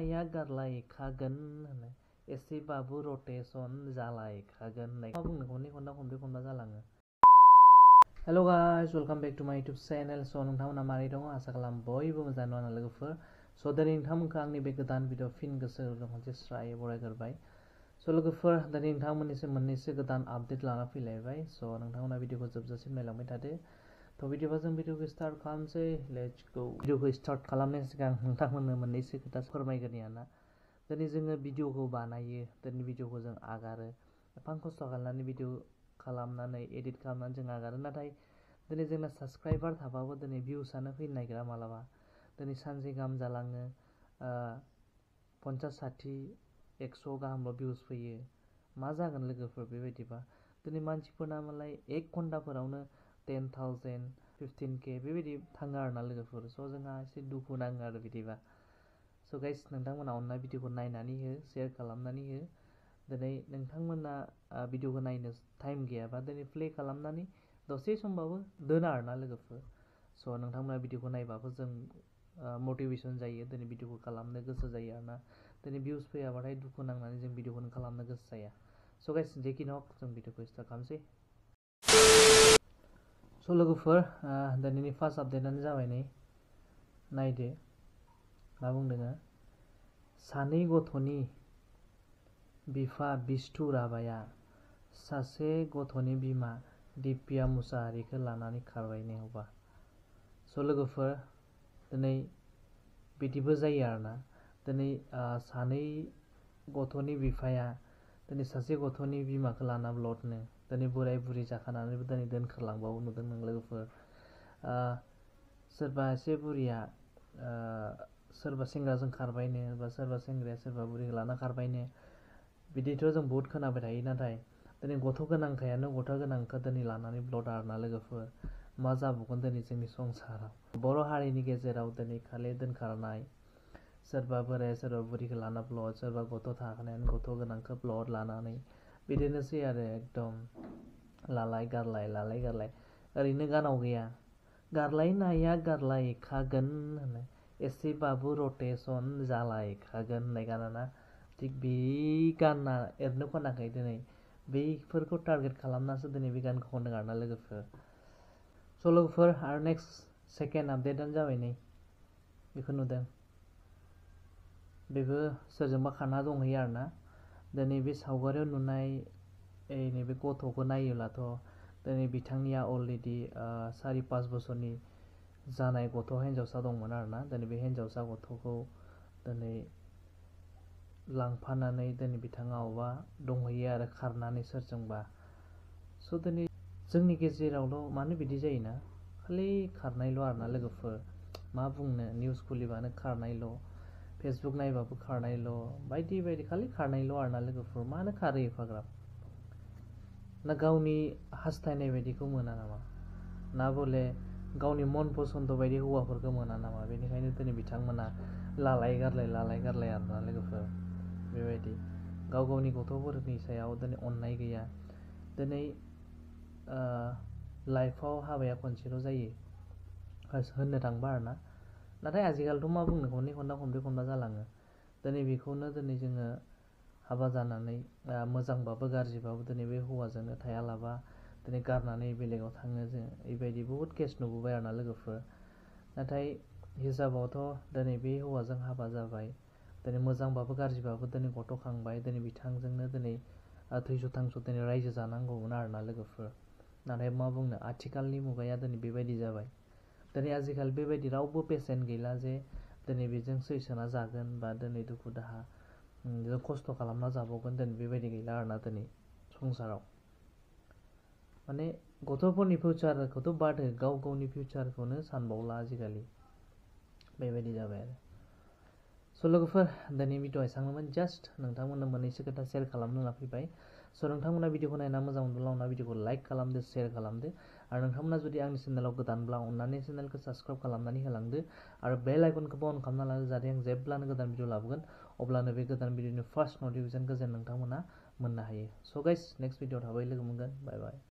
नाया गारलायखागोन होनो एसेबाबो रटेसन जालायखागोन होननाय मा बुंनो खननै जालाङो। Hello guys, welcome back to my YouTube channel. स' नोंथांमोना मारै दङ? आसा खालाम बयबो मोजां दङ लोगोफोर। स' दिनै नोंथांमोनखौ आंनि बे गोदान भिडिअ फिन गोसो होदों खनसे स्रायै बरायग्रोबाय। स' लोगोफोर, दिनै मोननैसो गोदान आपडेट लाना फैलायबाय। स' नोंथांमोना भिडिअखौ जोबजासिम नायलांबाय थादो। थ' बिदिबा जों भिडिअखौ स्टार्ट खालामसै। Let's go. भिडिअखौ स्टार्ट खालामनायनि सिगां नोंथांमोननो मोननैसो खोथा फोरमायग्रोनि आरोना। दिनै जोङो भिडिअखौ बानायो, दिनै भिडिअखौ जों आगारो, एफा खस्थ' खालामनानै भिडिअ खालामनानै एडिट खालामनानै जों आगारो। नाथाय दिनै जोंना साबस्क्राइबार थाबाबो दिनै भिउसानो फैनो नागिरा मालाबा। दिनै सानसे गाहाम जालाङो, 50-60 100 गाहामल' भिउस फैयो। मा जागोन लोगोफोर बेबायदिबा? दिनै मानसिफोरना मालाय 1 घन्टाफोरावनो 10,000 15K बेबायदि थाङो आरोना लोगोफोर। स' जोंहा एसे दुखु नाङो आरो बिदिबा। स' गाइस, नोंथांमोना अनना भिडिअखौ नायनानै हो, शेयार खालामनानै हो। दिनै नोंथांमोना भिडिअखौ नायनो टाइम गैयाबा दिनै प्ले खालामनानै दसे समबाबो दोना आरोना लोगोफोर। स' नोंथांमोना भिडिअखौ नायबाबो जों मटिभेसन जायो, दिनै भिडिअखौ खालामनो गोसो जायो आरोना। दिनै भिउस फैयाबाथाय दुखु नांनानै जों भिडिअखौनो खालामनो गोसो जाया। स' गाइस, जेखिनि हक जों भिडिअखौ स्टार्ट खालामसै। स' लोगोफोर, दिनैनि फार्स्ट आपडेटआनो जाबाय नै, नायदो मा बुंदों। सानै गथ'नि बिफा बिष्टु राभाया सासे गथ'नि बिमा दिप्या मुसाहारिखौ लानानै खारबायनो अबा। स' लोगोफोर, दिनै बिदिबो जायो आरोना। दिनै सानै गथ'नि बिफाया दिनै सासे गथ'नि बिमाखौ लाना ब्लडनो दिनै बोराय बुरि जाखानानैबो दिनै दोनखारलांबावो नुदों नों लोगोफोर। सोरबा एसे बुरिया सोरबा सेंग्राजों खारबायनो, बा सोरबा सेंग्राया सोरबा बुरिखौ लाना खारबायनो, बिदिथ' जों बहुद खोनाबाय थायो। नाथाय दिनै गथ' गोनांखायानो गथ' गोनांखौ दिनै लानानै ब्लड आरोना लोगोफोर। मा जाबावगोन दिनै जोंनि संसाराव? बर' हारिनि गेजेराव दिनै खालि दोनखारनाय, सोरबा बोराया सोरबा बुरिखौ लाना ब्लड, सोरबा गथ' थाखानायानो गथ' गोनांखौ ब्लड लानानै बिदिनोसै आरो एकदम लालाय गारलाय ओरैनो गानाव गैया, गारलाय नाया गारलायखागोन होनो एसेबाबो रटेसन जालायखागोन होननाय गाना। थिग बे गाना एरनो खनाखै, दिनै बैफोरखौ टारगेट खालामनासो दिनै बे गानखौ खनदों आरोना लोगोफोर। स' लोगोफोर, आरो नेक्स्ट सेकेन्ड आपडेटआनो जाबाय नै, बेखौ नुदों। बेबो सोरजोंबा खारना दंहैयो आरोना। दिनै बे सावगारियाव नुनाय नैबे गथ'खौ नायोब्लाथ' दिनै बिथांनिया अलरेडि 4-5 बोसोरनि जानाय गथ' हिन्जावसा दंमोन आरोना। दिनै बे हिन्जावसा गथ'खौ दिनै लांफानानै दिनै बिथाङा अबा दंहैयो आरो खारनानै सोरजोंबा। स' दिनै जोंनि गेजेरावल' मानो बिदि जायोना, खालि खारनायल' आरोना लोगोफोर। मा बुंनो, निउस खुलिबानो खारनायल', फेसबुक नायबाबो खारनायल', बायदि खालि खारनायल' आरोना लोगोफोर। मानो खारो एफाग्राब? ना गावनि हास्थायनाय बायदिखौ मोना नामा? ना बले गावनि मन पसन्द बायदि हौवाफोरखौ मोना नामा? बेनिखायनो दिनै बिथांमोना लालाय गारलाय आरोना लोगोफोर। बेबायदि गावनि गथ'फोरनि सायाव दिनै अननाय गैया। दिनै लाइफआव हाबाया खनसेल' जायो होननो थांबा आरोना। नाथाय आजिखालिथ' मा बुंनो, खननै जालाङो। दिनै बेखौनो दिनै जोङो हाबा जानानै मोजांबाबो गाज्रिबाबो दिनै बे हौवाजोंनो थायालाबा दिनै गारनानै बेलेगाव थाङो जों। बेबायदि बहुद केस नुबोबाय आरोना लोगोफोर। नाथाय हिसाबावथ' दिनै बे हौवाजों हाबा जाबाय, दिनै मोजांबाबो गाज्रिबाबो दिनै गथ' खांबाय, दिनै बिथांजोंनो दिनै थैस' थांस' दिनै रायजो जानांगौमोन आरोना लोगोफोर। नाथाय मा बुंनो, आथिखालनि मुगाया दिनै बेबायदि जाबाय। दिनै आजिखालि बेबायदि रावबो पेसेन्ट गैला जे दिनै बेजों सैसोना जागोन, बा दिनै दुखु दाहा जों खस्थ' खालामना जाबावगोन, दिनै बेबायदि गैला आरोना दिनै संसाराव। माने गथ'फोरनि फिउचारखौथ' बाद हो, गावनि फिउचारखौनो सानबावला आजिखालि, बेबायदि जाबाय आरो। स' लोगोफोर, दिनै भिडिअ एसांनोमोन। जास्ट नोंथांमोननो मोननैसो खोथा शेयार खालामनो होनना फैबाय। स' नोंथांमोना भिडिअखौ नायना मोजां मोनब्ला अनना भिडिअखौ लाइक खालामदो, शेयार खालामदो। आरो नोंथांमोना जुदि आंनि चेनेलाव गोदानब्ला अननानै चेनेलखौ साबस्क्राइब खालामनानै होलांदो। आरो बेल आइकनखौबो अन खालामना लादो, जाहाथे आं जेब्लानो गोदान भिडिअ लाबोगोन अब्लानो बे गोदान भिडिअनि फार्स्ट नटिफिकेसनखौ जेन नोंथांमोना मोननो हायो। स' गाइस, नेक्स्ट भिडिअ थाबै लोगो मोनगोन। बाय बाय।